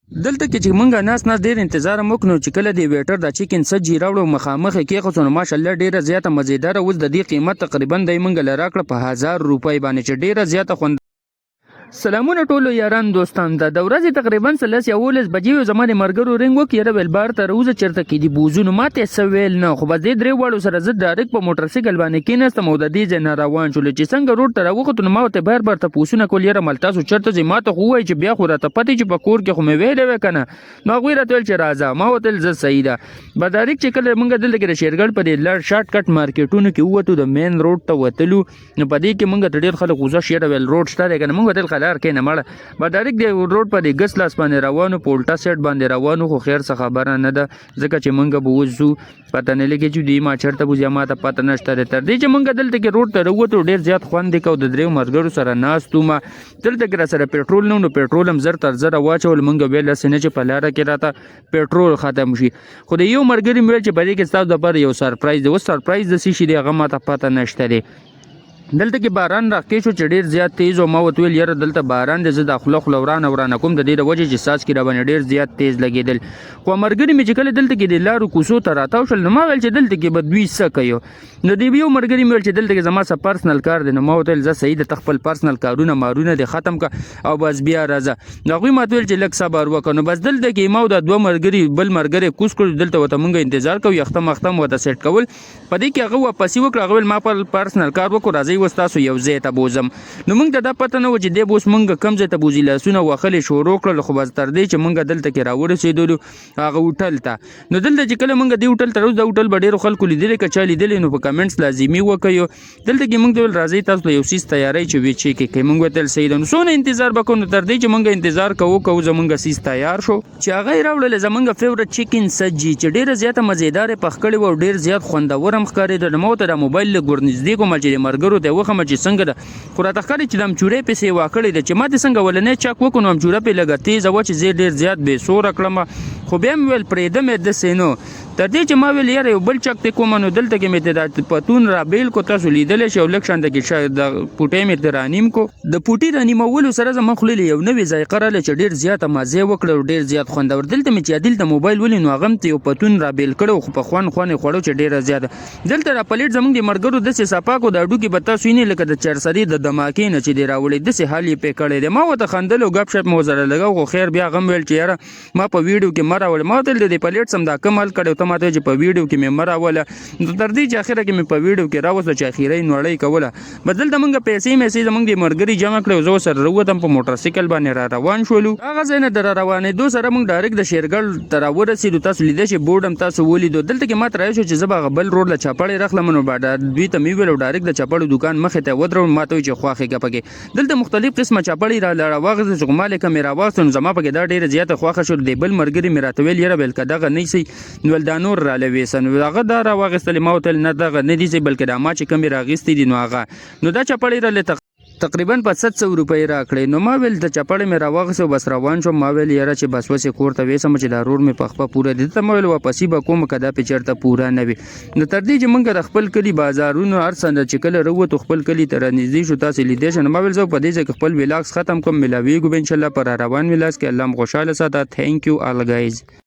دلته کې چې مونږه ناست ناست ډېر انتظار هم وکړو، چې کله دې ویټر دا چکن سجي راوړو، مخامخ یې کېښودو، نو ماشاءالله ډېره زیاته مزیداره. اوس د دې قیمت تقریبا دی مونږ له راکړه په 1000 روپۍ باندې، چې ډېره زیاته خوند. سلامونه ټولو یاران دوستان ته. د ورځې تقریبا څه 10، 11 بجې وې. زما د مرګرو رنګ وک، یره ویل بار ته راوځه، چېرته کې دي بوزو. نو ماته یې څه ویل نه، خو بس دې درې واړو سره زه ډایرکټ په موټرسایکل باندې کېناستم او د دې ځای نه روان شولو. چې څنګه روډ ته راوختو، نو ما ورته بار بار تپوسونه کول، یاره مل تاسو چېرته ځئ؟ ما ته خو ووایئ چې بیا خو راته پتې چې په کور کې خو مې ویلی وی که نه. نو هغوی راته ویل چې راځه. ما ورته ویل زه صحیح ده. بس ډایرکټ چې کله موږ دلته کې د شیرګړ په دې لړ شارټ کټ مارکیټونو کې ووتو، د مین روډ ته وتلو، نو په دې کې مونږ ته ډېر خلک غوسه شي، ویل روډ شته دی که نه؟ مونږ ورته قلار کښېنه مړه. به ډایرکټ د روډ په دې ګس لاس باندې روانو، په الټا سیټ باندې روانو، خو خیر څه خبره نه ده، ځکه چې مونږ به اوس ځو، پته نه لګي چې دوی ما چېرته بوځي، ما ته پته نشته دی. تر دې چې مونږ دلته کې روډ ته راووتو، ډېر زیات خوند یې کو. د دریو ملګرو سره ناست وم. دلته کې راسره پټرول نه، نو پټرول هم زر تر زره واچول. مونږ ویل هسې نه چې په لاره کې راته پټرول ختم شي، خو د یو مرګري مې ویل چې په دې کې ستاسو دپاره یو سرپرایز دی. اوس سرپرایز د څه شي دی، هغه ماته پته نشته دی. دلته کې باران راکې شو چې ډیر زیات تیز او ما ورته ویل یاره دلته باران دی، زه دا خوله خوله ورانه ورانه کوم، د دې د وجې چې څاڅکي راباندې ډیر زیات تیز لګېدل. خو مرګري مې چې کله دلته کې د لارو کوڅو ته راتاو شول، نو ما ویل چې دلته کې به دوی څه کوي؟ نو دی یو مرګري مې ویل چې دلته کې زما څه پرسنل کار دی. نو ما ورته ویل زه صحیح ده، ته خپل پرسنل کارونه مارونه دې ختم که او بس بیا راځه. نو هغوی ماته ویل چې لږ صبر وکړه. نو بس دلته کې ما او دا دوه مرګري بل مرګری کوز کړو. دلته ورته مونږ انتظار کوو، یخته مخته مو ورته سیټ کول. په دې کې هغه واپسي وکړه. هغه ویل ما خپل پرسنل کار وکړو، راځئ اوس تاسو یو ځای ته بوځم. نو موږ ته دا پته نه و چې دی به اوس موږ کوم ځای ته بوځي. لاسونه وهلې شروع کړل، خو بس تر دې چې موږ دلته کې راورسېدلو هغه هوټل ته. نو دلته چې کله موږ دې هوټل ته راوځو، دا هوټل به ډېرو خلکو لیدلی، که چا لیدلی نو په کمنټس لازمي وکړئ. دلته کې موږ ته ویل راځئ تاسو ته یو څیز تیاری چې وی چې کې کوي. موږ ویل صحیح ده، نو څونه انتظار به کوو؟ نو تر دې چې موږ انتظار کوو کوو، زموږ څیز تیار شو چې هغه یې راوړل، زمونږ فیورټ چکن سجي چې ډېره زیاته مزیداره یې پخ کړې وه او ډېر زیات خوندور هم ښکارېده. نو ما ورته دا موبایل لږ ورنږدې کوم چې د ملګرو ته یې وښیم چې څنګه ده، خو راته ښکاري چې د امچورې پسې یې واکړې ده. چې ما ته څنګه اولنی چک وکړو، نو امچوره پې لږه تیزه وه چې زه یې ډېر زیات بې سوره کړم، خو بیا مې ویل پرېږدم یې داسې. نو تر دې چې ما ویل یاره یو بل چک ته کوم، نو دلته کې مې ته دا پتون را بیل کو، تاسو لیدلی شئ، او لږ شان کې د پوټی مې ته رانیم کو. د پوټي رانیمولو سره زما خولې له یو نوې ذایقه راغله چې ډېر زیاته مزه یې وکړه او ډېر زیات خوندور. دلته مې چې عادل ته موبایل ولید، نو هغه هم ته یو پتون را بیل کړی، خو په خوند خوند یې خوړو چې ډېره زیاته. دلته را پلیټ زموږ د ملګرو داسې صفا کو، د هډوکي به تاسو وینئ لکه د چرسدې د دماکې نه چې دی راوړی، داسې حال یې پرې کړی دی. ما ورته خندل او ګپ شپ مې ورسره لګاو، خو خیر بیا هغه هم ویل چې یاره ما په ویډیو کې مه راوله. ما ورته ویل د دې پلیټ سم دا کوم حال کړی، ته ماته چې په ویډیو کې مې مه راوله. نو تر دې چې اخره کې مې په ویډیو کې راوسته چې اخیری نوړۍ کوله. بس دلته مونږ پیسې میسې زمونږ د ملګري جمع کړې او زه ورسره راووتم، په موټرسایکل باندې را روان شولو. هغه ځای نه د را روانېدو سره مونږ ډایرکټ د شیرګړ ته راورسېدو. تاسو لیدی شئ، بورډ هم تاسو ولیدو. دلته کې ما ته راویل شو چې زه به هغه بل روډ له چاپړې راخلم. نو دوی ته مې وویل او ډایرکټ د چاپړو دوکان مخې ته ودرول. ما ته وویل چې خوښې که پکې دلته مختلف قسمه چاپړې را راواخیستې، چې ما لکه مې راواخیستې، نو زما پکې دا ډېره زیاته خوښه شول. د بل ملګري مې راته ویل یاره ویل که دغه نه سي، نو ویل دا نور راله ویسه. نو هغه دا راواخیستلې. ما ورته ویل نه، دغه نه دي سي، بلکې دا ما چې کومې راغیستې دي. نو هغه نو دا چاپړې راله تقریبا په 700 روپۍ راکړې. نو ما ویل د چپړې مې راواخیستې او بس روان شوم. ما ویل یاره چې بس وسې کور ته ویسم چې دا رور مې په خپه پوره دی. ته ما ویل واپسي به کوم که دا پې چېرته پوره نه وي. نو تر دې چې موږ د خپل کلي بازارونو هر څه چې کله راووتو، خپل کلي ته رانږدې شو، تاسې لیدی شئ. نو ما ویل زه په دې ځای کې خپل ویلاګس ختم کوم. ملاویږو به انشاءالله په را روان ویلاګس کې. الله مو خوشحاله ساته. ثانک یو آل ګایز.